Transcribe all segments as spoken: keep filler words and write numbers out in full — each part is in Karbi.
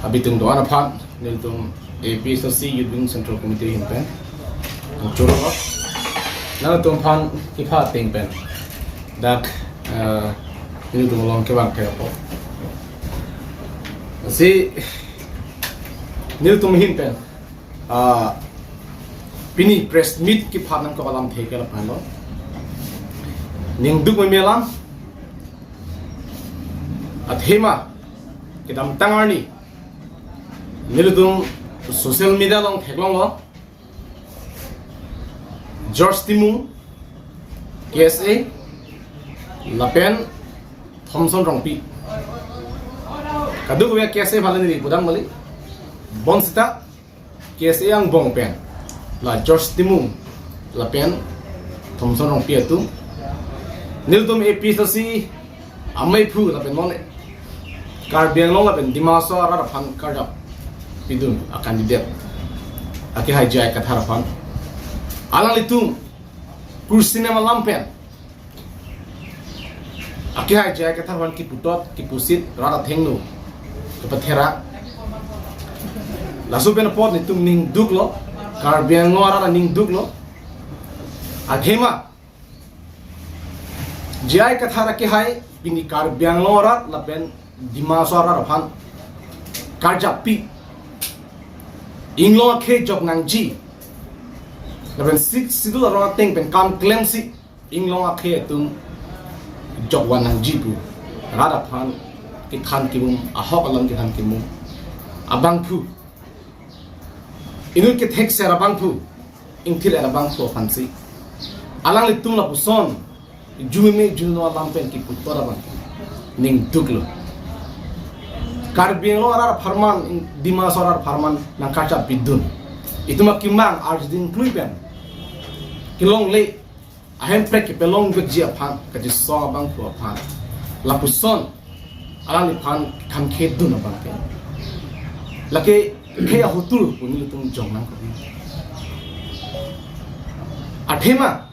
Abitung do-an aphan, nelitum A P H L C Youth Wing Central Committee ahin pen, ang choro. Nangtum aphan kepha ateng pen dak, eh, nelitum along kevang ke apo. Si nelitum ahin pen, ah, pini press meet kepha nangkok alamthe ke lapu-an lo. Ningduk meme alam, athema kedamtang arni nelitum social media along theklonglo, George Timung, K S A, lapen Thomson Rongpi. Kadokave K S A aphan neli pudam mali. Bonsita K S A angbong pen la George Timung lapen Thomson Rongpi atum, nelitum A P H L C amei aphu lapen non Karbi Anglong lapen Dima Hasao arat aphan karjap pidun a-candidate akehai J I Kathar aphan, alanglitum kursi nem alam pen akehai J I Kathar aphan kiputot, kipusit, rat athengno kepatherak. Laso pen apot nelitum ningduklo, Karbi Anglong arat ningduklo. Athema J I Kathar akehai pini Karbi Anglong arat lapen Dima Hasao arat aphan karjap pi, inglong akhei jok nangji lapen Sixth Schedule arong ateng pen kam klemsi inglong akhei atum jok van nangji pu rat aphan kethan kemum, ahok along kethan kemum abangphu, inut kethekser abangphu, ingthir-et abangphu aphansi alanglitum lapuson arjumeme arjuno alam pen kiputot abang ningduklo. Karbi Anglong arat apharman, Dima Hasao arat apharman nangkarjap pidun. Itum akemang arjuding klui pen kelongle, ahemprek kepelong vekji aphan, kachisong abangphu aphan, lapuson alangliphan khamkhedun abang ke, lake khei ahotur pu nelitum jong nangkok. Athema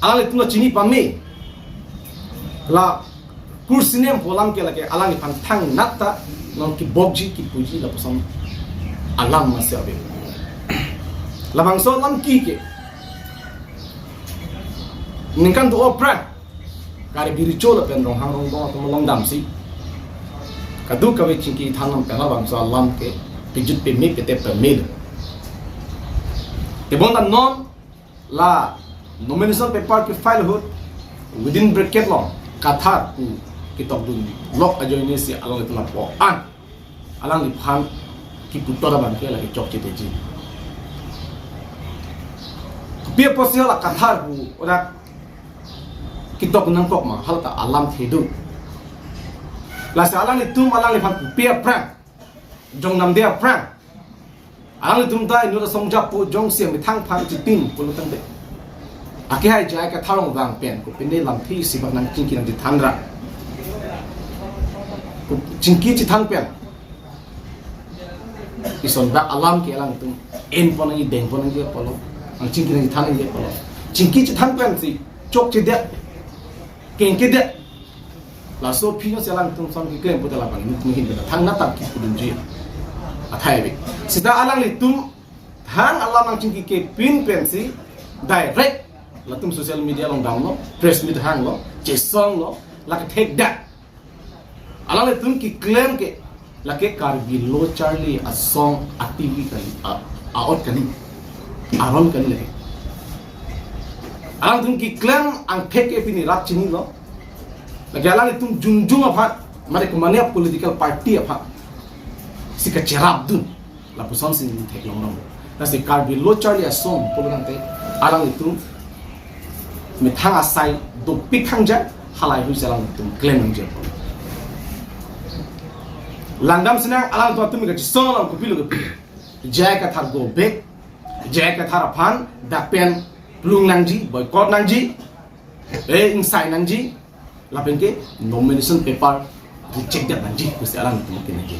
alanglitum la chini pame, la kursi nem pu alam ke lake alangliphan thangnat ta non kebokji kepuji lapuson alam masi ave. Labangso alam ke ke ningkan do-o aphrang Karbi Recho lapen Ronghang Rongbong atum along damsi kadokave chingki than lam pen labangso alam ke pejut peme, petep peme. Tebonta non la nomination paper ke-file ahut within bracket lo Kathar pu ketokdun lok ajoine si alanglitum lapu-an alangliphan kiputot abang ke lake chokchedetji. Kopi apotsi la Kathar pu odak ketok nangkok ma, hala ta alamthe do. Lasi alanglitum alangliphan pupe aphrang, jong namde aphrang, alanglitum ta inut asong japo jongsi amethang aphan chipin pulo tangte, akehai J I Kathar along vang pen kopine lamthe isi bak nangchingki nangchethan ra, ko chingki chethan pen ison bak alam ke alangtum enpon nangji, dengpon nangji apotlo, nangchingki nangchethan nangji apotlo. Chingki chethan pensi chokchedet, kengkedet, laso aphi jongsi alangtum ason keklem pute labang inut ahin pen thangnat ta kipudunji athai ave. Seta alanglitum thang alam nangchingki kepin pensi direct latum social media along damlo, press meet hanglo, chesonglo, lake thekdak. Alanglitum keklem ke lake Karbi Lo Charli Asong a-T V kali, a, a-ot kali, aron kali lake. Alangtum keklem angthek ke pini rat chinilo. Lake alanglitum jongjong aphan, mane komatne political party aphan si kacherapdun, lapusonsi neli theklong rong. Lasi Karbi Lo Charli Asong pulo tangte alanglitum methang asai dopik thangja, halahei hui si alanglitum klem nangji apot. Langdam sinang, alangtum atum kachisong along kopilo ke, J I Kathar go back, J I Kathar aphan dak pen plung nangji, boycott nangji, eh, ingsai nangji, lapen ke nomination paper reject det nangji pusi alanglitum kenangji.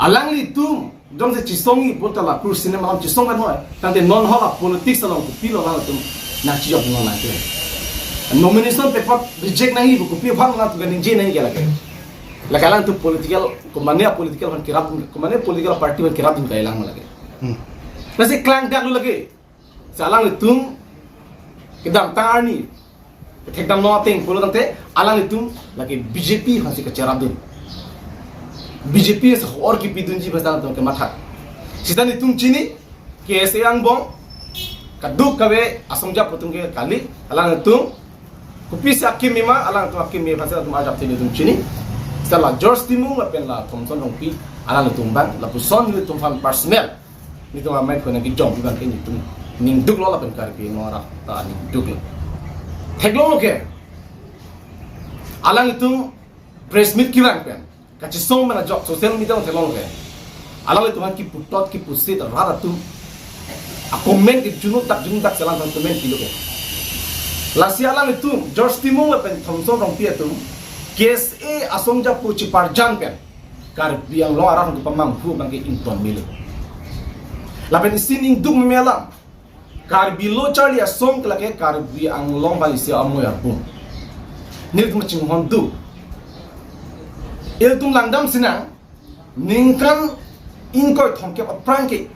Alanglitum jongsi chesongji puta la kursi nem alam chesong kan noi. Tangte non hala politics along kopilo alanglitum nangchijok non nangke. Nomination paper reject nangji pu kopi aphan alangtum kaningje nangji ke lake. Lake alangtum political, komane political aphan kerapdun, komane political party aphan kerapdun kailang ma lake. Hmm. Lasi klangdaklo lake. Si alanglitum kedamtang arni thekdamlo ateng pulo tangte alanglitum lake B J P aphansi kacherapdun. B J P si hor kipidunji bas alangtum kematha. Sita nelitum chini, K S A angbong, kadokave asong ajapo atum ke kali, alanglitum kopisi akeme ma, alanglitum akeme aphansi alanglitum ajapsi nelitum chini. Sita la George Timung lapen la Thomson Rongpi, alanglitum abang, lapuson nelitum aphan personal nelitum amei phone kijong abang ke nelitum ningduklo lapen Karbi Anglong arat ta ningduklo. Theklonglo ke, alanglitum press meet kevang pen kachisong pen ajok social media along theklonglo ke, alanglitum aphan kiputot kipusit rat atum a-comment ke junutak junutak si alanglitum comment pilo ke. Lasi alanglitum George Timung lapen Thomson Rongpi atum K S A asong ajapo chiparjan pen Karbi Anglong arat kepamanghu abang ke ington melo. Lapen isi ningduk meme alam, Karbi lo charli asong ke lake Karbi Anglong vangsi amoi arbung. Nelitum chinghon duk. Ilitum langdam sinang, ningkan ingkoi thomkep aphrang ke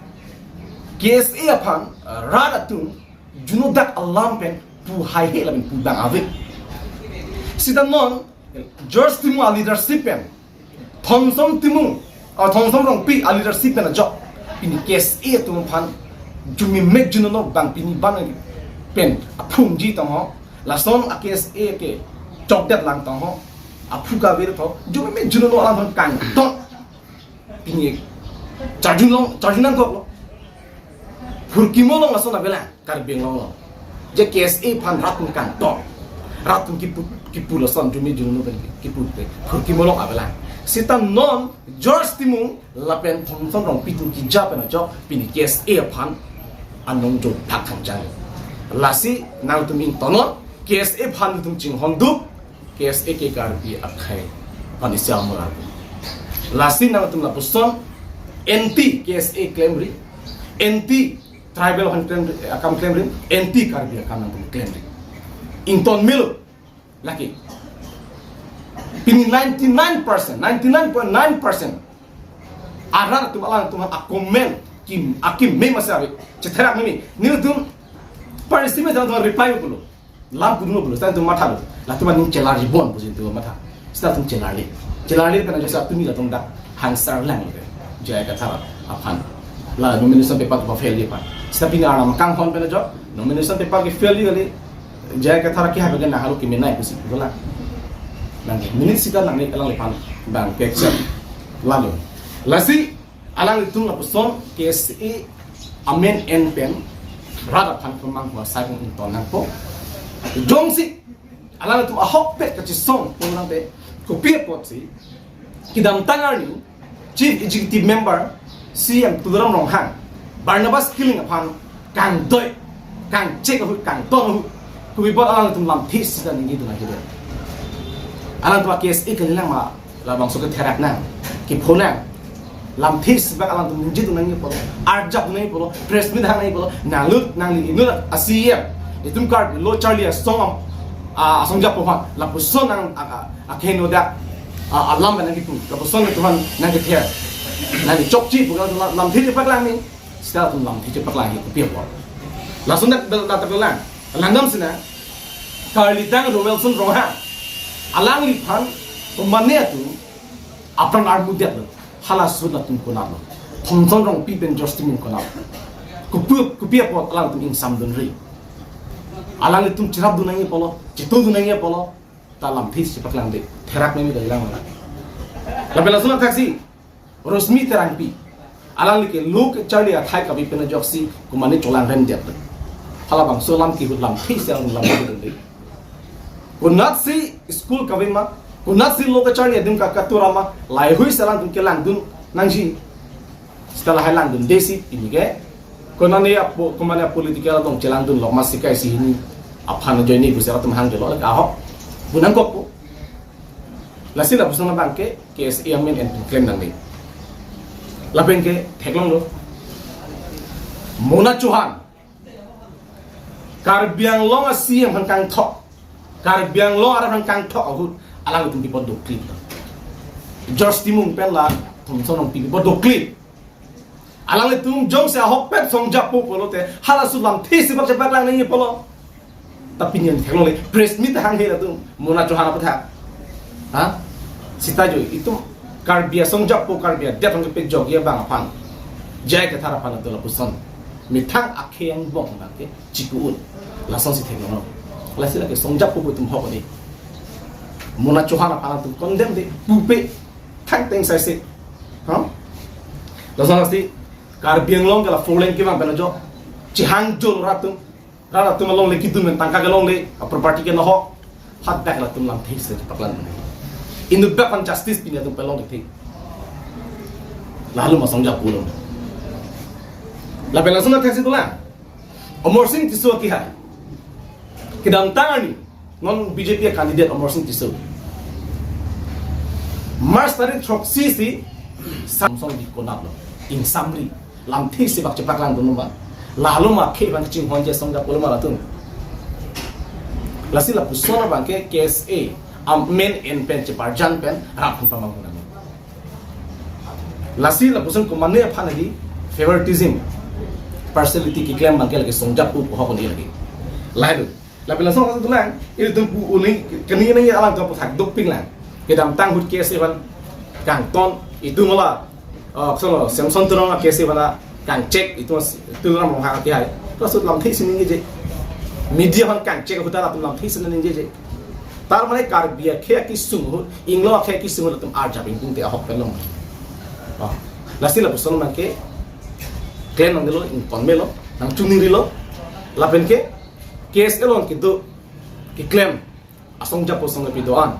K S A aphan, eh, rat atum junutak alam pen pu haihe lapen pu dang ave. Sita non George Timung a-leadership pen, Thomson Timung, ah, Thomson Rongpi a-leadership pen ajok, pini K S A atum aphan jumi mek junulo abang pini ban pen aphungji tangho, lason a-K S A ke chokdet lang tangho, aphu kave tho, jumi mek junulo alangphan kangton. Pini charjunlong, charjunangkoklo. Phurkimo along lason avelang, Karbi Anglong along. Je K S A aphan rat atum kangton, rat atum kipu, kipu lason jumi junu pen kipu te phurkimo along avelang. Sita non George Timung lapen Thomson Rongpi atum keja pen ajok pini K S A aphan anong jo phak khangjang. Lasi nangtum ingtonnon, K S A aphan nelitum chinghon duk, K S A ke Karbi akhei aphan isi amoi arbung. Lasi nangtum lapuson anti K S A klemri, anti tribal aphan klemri, akam klemri, anti Karbi akam nangtum klemri. Ington melo lake. Pini ninety-nine percent, ninety-nine point nine percent arat atum alangtum a-comment kim, akeme masi ave. Chetherak meme. Nelitum parisi me jang reply pulo. Lam kudunlo pulo, sita nelitum mathalo. Latum aning chelarjibom pusi nelitum matha. Sita nelitum chelarle. Chelarle pen ajok sita tumi latum dak hangsar lang le. J I Kathar aphan. La nomination paper to fail le aphan. Sita pini Arnam kanghon pen ajok nomination paper ke fail le. J I Kathar ke habe ke nahalo kemenei pusi pulo la. Nang minute sita nang alangliphan bang ke accept. Lalo. Lasi alanglitum lapuson K S A amen en pen rat aphan kemang hua sai kung ington nangpo. Jongsi alanglitum ahokpet kachisong pon nangte, kopi apotsi kedamtang arni Chief Executive Member C M Tuliram Ronghang Barnabas Killing aphan kangdoi, kangchek ahut, kangton ahut, kopi apot alanglitum lamthe sita ningjidun ahidet. Alanglitum a-K S A kalilang ma, labangso ketherak nang, kepho nang. Lamthe sibak alanglitum ningjidun nangji pulo, arjapdun nangji pulo, press meet hang nangji pulo, nanglut, nangli inut a-C E M. Itum Karbi lo charli asong am, a, asong ajapo aphan, lapuson nang, a, a, akhei nodak, a, alam nangkipu, lapuson nangtuhan nangkether. Nangli chokche pu ka lam, lamthe chepaklang ni, sita atum lamthe chepaklang hi kopi apot. Lason dak bel dak lang, langdam sinang, karlidang Romelson Ronghang, alangliphan, pemane atum, apran armudetlo, halaso atum konatlo, Thomson Rongpi pen George Timung konatlo. Kopi, kopi apot alangtum ingsamdunri. Alanglitum cherapdun nangji pulo, chetongdun nangji pulo, ta lamthe chepaklangde, therak meme kalilang ma. Lapen lason athaksi, Rosmi Terangpi. Alangli ke lo kacharli athai kave pen ajoksi, komane cholangremdet. Halabangso alam kehut lamthe si alam lamthe dun de. Konatsi school kave ma, konatsi lo kacharli adim ka katura ma, laheihui si alangtum kelangdun nangji. Sita lahai langdundesi, pini ke. Konane apo, komane political adong chelangdunlok ma si kaisi hini aphan ajoine pusi atum hangdunlo, lake ahok. Pu nangkokpo. Lasi lapuson abang ke, K S A amen en pen klem nangde. Lapen ke, theklonglo. Mona Chauhan. Karbi Anglong a-C E M aphan kangthok. Karbi Anglong arat aphan kangthok ahut, alangtum kipot dokli. George Timung pen la Thomson Rongpi pi bo dokli. Alanglitum jongsi ahokpet songjapo pulote, halaso lamthe isi bak chepaklang nangji pulo. Ta pini an theklongle, press meet hanghe latum, Mona Chauhan aputhak. Ha? Sita jo, itum Karbi asongjapo, Karbi adet hong kepejokji abang aphan, J I Kathar aphan latum lapuson methang akhei angbong abang ke chiku-un. Lasonsi theklonglo. Lasi lake songjapo pu itum hok ni. Mona Chauhan aphan latum condemn de, pupe, thangteng saise. Ha? Lason lasi, Karbi Anglong ke la four lane kevang pen ajo. Chihang jol rat atum. Rat atum alongle kedun pen tangka kelongle, a property ke nohok. Hadak latum lamthe isi paklang. Inut bak aphan justice pini atum pelong thik. Lalu ma songjapo lo. Lapen lason athak si tulang. Amarsing Tisso akehai. Kedamtang arni, non B J P candidate Amarsing Tisso. March tarik throksi si Samsung di konat lo. Ingsamri. Lamthe isi bak chepaklang dun ma. Lalu ma akhei aphan kachinghonji songjapo lo ma latum. Lasi lapuson abang ke K S A amen en pen cheparjan pen rat aphan pamanghu nang. Lasi lapuson komatne aphan adi favoritism, partiality keklem abang ke lake songjapo pu hok ni lake. Lahai do. Lapen lason kasu tulang, ilitum pu uni, kani nangji alam atum aputhak dopik lang. Kedamtang ahut K S A aphan kangton, itum la, oh, solo, Samson Teron K S A aphan kangchek, itum Tuliram Ronghang akehai. Kasu lamthe isi ningjeje. Media aphan kangchek ahut ta latum lamthe isi ningjeje. Tar mane Karbi akhei akesung ahut, Inglong akhei akesung ahut latum arjap ingtung te ahok pen long. Oh. Lasi lapuson abang ke klem nangdelo, ington melo, nangchungrilo. Lapen ke K S A along kedo keklem asongjapo song kepi do-an.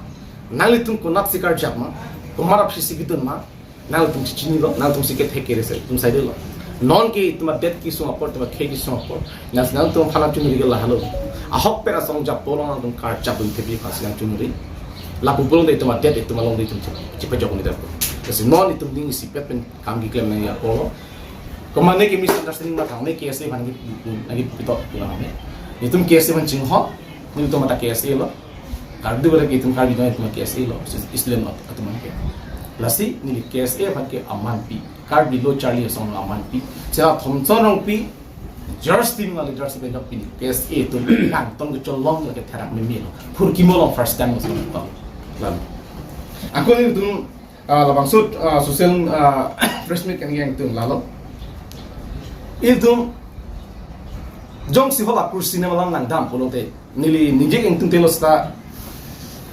Nanglitum konatsi karjap ma, komat aphisi kedun ma, nanglitum si chinilo, nanglitum si kethek kere se, itum saidelo. Non ke itum adet kesung apor, itum akhei kesung apor. Nang, nanglitum aphan chungrilo lahelo. Ahokpet asongjapo along nangtum karjap dun thepi aphansi nangchungri. Lapu pulote itum adet, itum along itum chep-, chepajok ni dap. Lasi non itum ding isipet pen kam keklem nangji apor lo. Komatne ke misunderstanding ma thangne K S A aphan ke, nangkepi tok pulang ne. Itum K S A aphan chinghon, nelitum mata K S A lo. Kardu bere ke itum Karbi atum itum K S A lo. Student atum ke. Lasi neli K S A aphan ke amanpi. Karbi lo charli asong amanpi. Sela Thomson Rongpi, George Timung leadership pen pini K S A atum kangton kecholong lake therak meme lo. Phurkimo along first time lo. Lalu. Ako nelitum, ah, labangso, ah, social, ah, press meet kangdeng atum lalo. Ilitum jongsi hala kursi ne malam nangdam pulote, neli ningje ingtung telo seta,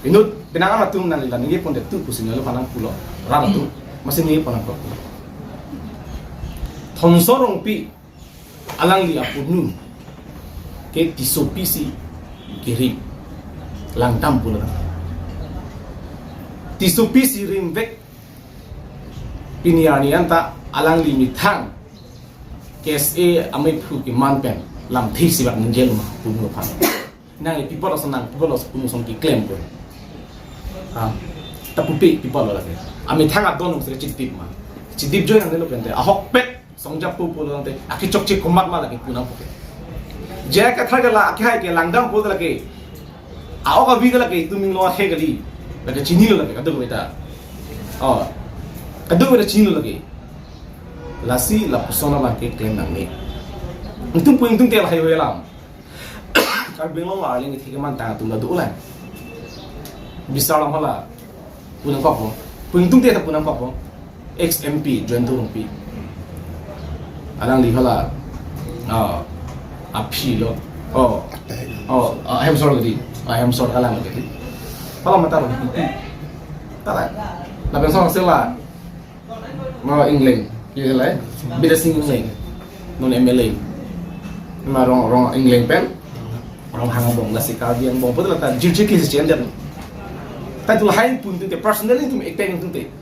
inut penang atum nangli la ningje pondet tu kursi ne lo panang pulo, rat atum, masi ningje ponang pulo. Thomson Rongpi alangli apunu ke Tissopi si kiri langdam pulo. Tissopi si rimvek pini arni anta alangli methang K S A amei phu keman pen lamthe isi bak ningjelo ma punu aphan. Nangli people ason nang, people ason punu ason keklem ko. Ah, ta pupe people lo lake. Amethang adon nung se chidip ma. Chidip joi nangne lo pente. Ahokpet songjapo pulo tangte, akechokche komat ma lake pu nangpo ke. J I Kathar ke la akehai ke langdam pulo lake. A-ok avi ke lake itum Inglong akhei kali. Lake chinilo lake kadokave ta. Oh. Kadokave ta chinilo lake. Lasi lapuson abang ke klem nangne. Itum pu ingtungte lahai-hui alam. Karbi Anglong arleng ithik keman tang atum ta dolang. Bisar alam hala pu nangkokpo. Pu ingtungte ta pu nangkokpo. Ex M P Jayanta Rongpi. Alangli hala, ah, aphi lo. Oh. Oh, ah, Hemsor kedi. Ah, Hemsor kalang kedi. Hala mata Rongpi. Tala. Lapen song sela. Ma Engleng, ye lai, Bidya Sing Engleng, non M L A. Ma Rong, Rong Engleng pen, Ronghang angbong, lasi Karbi angbong, betul ta, jirjir ke si chen dan. Ta tu lahai pu ingtungte, personally itum attack ingtungte.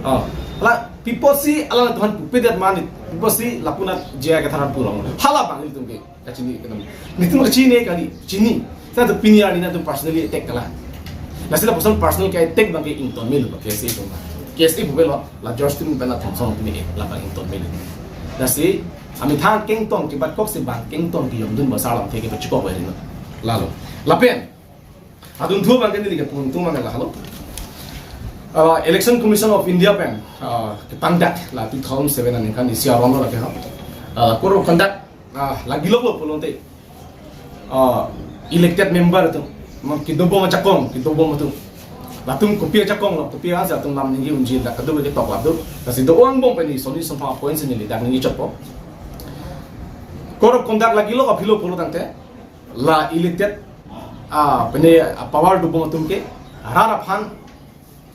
Oh, la, people si, alangtum aphan pupedet mani, people si, lapu na J I Kathar aphan pu long. Hala abang itum ke. Kachini kedam. Nelitum kachini kali, chini. Seta pini arni nangtum personally attack kalang. Lasi lapuson personal ke-attack abang ke ington melo, K S A atum abang. K S A pupe lo, la George Timung pen la Thomson Rongpi me, labang ington melo. Lasi, amethang kengtong kebat kok si abang kengtong kejongdun ba salam theke pachikok ba ri lo. Lalo. Lapen. Adunthu abang ke neli ke pu ingtung abang ke lahelo. Uh, Election Commission of India pen, uh, kepangdak la two thousand seven aningkan isi aron lo lake ha. Uh, code of conduct, uh, lagi lo pulote, uh, elected member atum, ma kedobom ajakong, kedobom atum, latum kopi ajakong lo, kopi ansi atum nam ningje unji, dak kedo ketok latum. Lasi do-an angbong pen ni soni sompha points ni le dak ningje chotpo. Code of conduct lagi lo, aphi lo pulo tangte, la elected, ah, pene, ah, power dobom atum ke rat aphan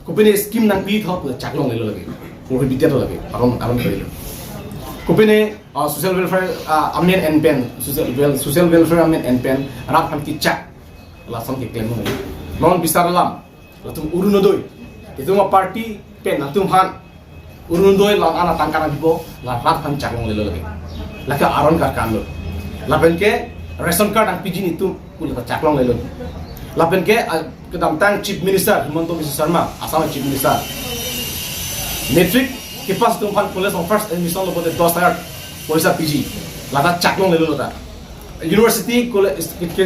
kopine scheme nangpi tho pu chaklonglelo lake, prohibited lo lake, aron, aron kalilo. Kopine, ah, social welfare, ah, amen en pen, social wel-, social welfare amen en pen rat aphan kechak, lason keklem lo lake. Non bisar alam, latum Orunodoi, itum aparty pen latum aphan Orunodoi la-an atangka nangpipo, la rat aphan chaklonglelo lake. Lake aron karkan lo. Lapen ke ration card nangpiji netum pu la chaklonglelo. Lapen ke, ah, kedamtang Chief Minister Himanta Biswa Sarma, Assam Chief Minister, matric kepass atum aphan college along first admission lo pote dos hajar poisa piji, la ta chaklonglelo ta. University college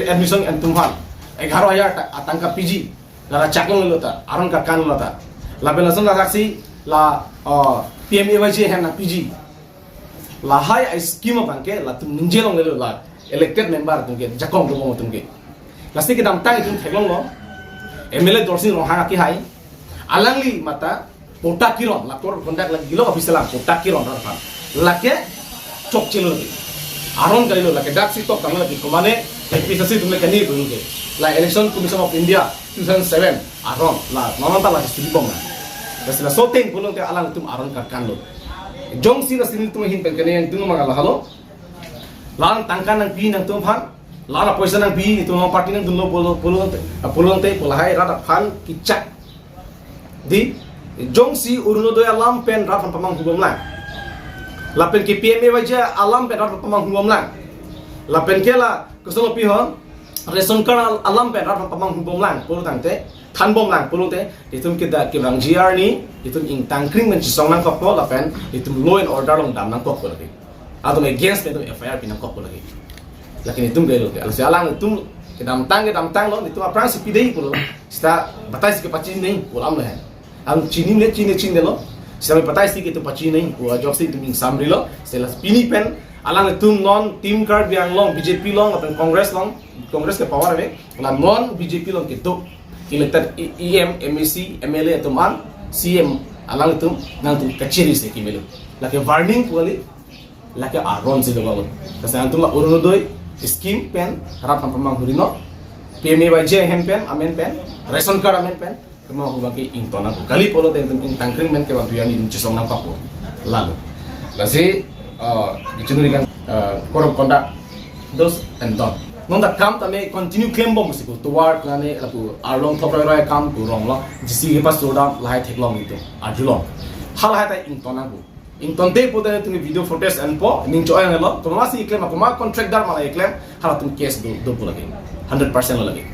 admission atum aphan egharo hajar ta-, atangka piji, la ta chaklonglelo ta, aron karkan lo ta. Lapen lason la saksi la, uh, P M A Y G ahem nangpiji. Lahai a-scheme abang ke latum ningje longlelo, la elected member atum ke, jakong dobom atum ke. Lasi kedamtang itum theklonglo, M L A Dorsing Ronghang akehai, alangli mate patta kiron, la code of conduct lagi lo official lang, patta kiron rat aphan. Lake chokchelo lake, aron kalilo lake, dak si tok tanglo lake, komane A P H L C atum le kani pulote, la Election Commission of India two thousand seven aron, la non anta la suri bom na. Lasi laso ateng pulote alangtum aron karkan lo. Jongsi lasi nelitum ahin pen kene nangtum ma lahelo, la-an tangka nangpi nangtum aphan, la-an apoisa nangpi, itum aparty nangdunlo pulo, pulote, pulote pu lahai rat aphan kechak. Di, jongsi Orunodoi alam pen rat aphan pamanghubom lang, lapen ke P M A Y G alam pen rat aphan pamanghubom lang, lapen ke la kosolo pi ho, ration card al-, alam pen rat aphan pamanghubom lang pulo tangte, thanbom lang pulote, itum ke dak kevangji arni itum ingtangkring pen chesong nangkokpo, lapen itum law and order along dam nangkokpo lake. Atum against pen itum F I R pi nangkokpo lake. Lake netum kalilo ke. Lasi alangtum kedamtang, kedamtang lo, netum aphrangsi pidei pulo. Seta batai si kepachini nangji pu alam lo hen. Ang chinine, chine, chinedetlo. Seta batai si ke itum pachini nangji pu ajoksi itum ingsamrilo. Seta la pini pen alangtum non Team Karbi Anglong, B J P along, lapen Congress along, Congress ke power ave, la non B J P along kedo elected E-, E M, M A C, M L A atum an, C M alangtum nangtum kachiri si kemelo. Lake warning pu kali, lake aron si do bagot. Lasi nangtum la Orunodoi scheme pen rat aphan pamanghuri non, P M A Y G ahem pen, amen pen, ration card amen pen, kemanghubom ke ington nangpo. Kali pulote nangtum ingtangkring pen kevang tuyan itum chesong nangkokpo. Lalu, lasi, uh, kechunuri kan, uh, code of conduct, do's and don't. Non dak kam tame continue klembom si ko, tovar kane lapu arlong thok roi roi akam pu rong lo, J C kepass dodam lahai theklong itum, arjulong. Halahai ta ington nangpo. Ingtonte pulote netum video footage enpo, ning cho-ong lo, komatsi keklem, komat contractdar ma la keklem, halatum case do, do pu lake. Hundred percent lo lake.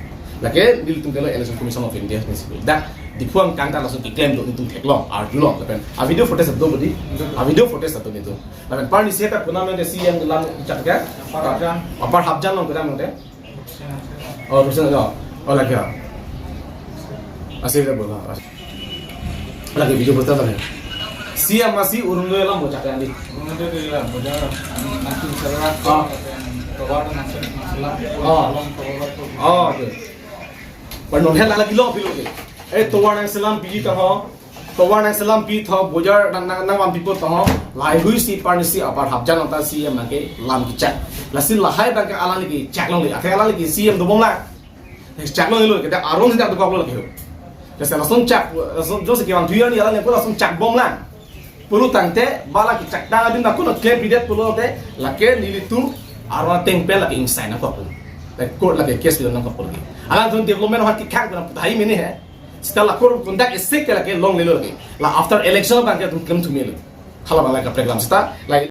Lake nelitum kalilo Election Commission of India ni si. Dak Diphu angkang ta lason keklem do, netum theklong, arjulong, lapen a-video footage do bodi, a-video footage do netum. Lapen parni seta kuna mende C M lam chak ke? Upper Hapjan. Upper Hapjan along kuna mende. Oh, Krishna, oh, oh, lake, ah. Asi le bola. Lake video berita tadi. C M asi Orunodoi alam bocah kan di. Orunodoi alam bocah, nanti salah. Ah. Tovar nangselam. Ah. Tovar. Oh, oke. Pernah lagi lo, pilo ke. Eh, tovar nangselam piji ta ho. Tovar nangselam pi tho, bojar nang, nang, nangvanpipo tho, lahai hui si parni si Upper Hapjan anta C M nangke lam kechak. Lasi lahai abang ke alangli kechak longle, athe alangli ke C M dobom lang. Chak longle lo, ke dak aron si dak dokok lo lake ho. Lasi lason chak, lason jongsi kevang tuyan ni alangli ko lason chakbom lang. Pulo tangte, bala kechak tang adin dak ko klem pidet pulote, lake nelitum aron ateng pen lake ingsain nangkok. Lake court lake case nangkok lake. Alangtum development ha kikhang pen puthai mene he. Seta la code of conduct isi ke lake longlelo lake. La after election abang ke atum klem thumelo. Hala abang la kaprek alam seta, la